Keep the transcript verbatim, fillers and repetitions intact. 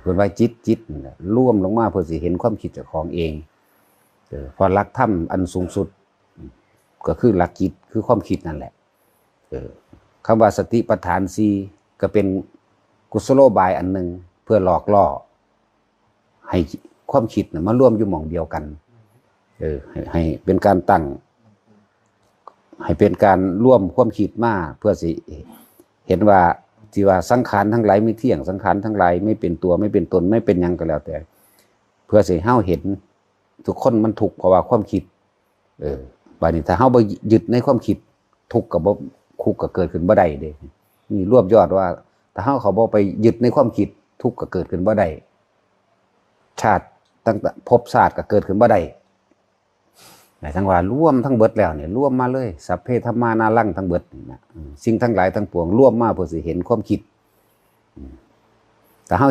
เพิ่นว่าจิตจิตนั่นแหละรวมลงมาเพื่อสิเห็นความคิดเจ้าของเอง เออเพราะหลักธรรมอันสูงสุด ก็คือหลักจิตคือความคิดนั่นแหละ เออคำว่าสติปัฏฐานสี่ก็เป็นกุศโลบายอันหนึ่งเพื่อหลอกล่อ ให้ความคิดน่ะมารวมอยู่หม่องเดียวกัน เออให้ให้เป็นการตั้ง ให้เป็นการรวมความคิดมาเพื่อสิเห็นว่าที่ว่าสังขารทั้งหลายไม่เที่ยง สังขารทั้งหลายไม่เป็นตัวไม่เป็นตนไม่เป็นหยังก็แล้วแต่ เพื่อสิเฮาเห็นทุกคนมันทุกข์เพราะว่าความคิด เออบัดนี้ถ้าเฮาบ่ยึดในความคิด ทุกข์ก็บ่ทุกข์ก็เกิดขึ้นบ่ได้เด้นี่รวบยอดว่า ถ้าเฮาเขาบ่ไปยึดในความคิด ทุกข์ก็เกิดขึ้นบ่ได้ ชาติตั้งแต่ภพชาติก็เกิดขึ้นบ่ได้หมายถึงว่ารวมทั้งเบิดแล้วเนี่ยรวมมาเลยสัพเพธัมมานารังทั้งเบิดนี่นะอืมสิ่งทั้งหลายทั้งปวงรวมมาเพื่อสิเห็นความคิดอืมถ้าเฮาเห็น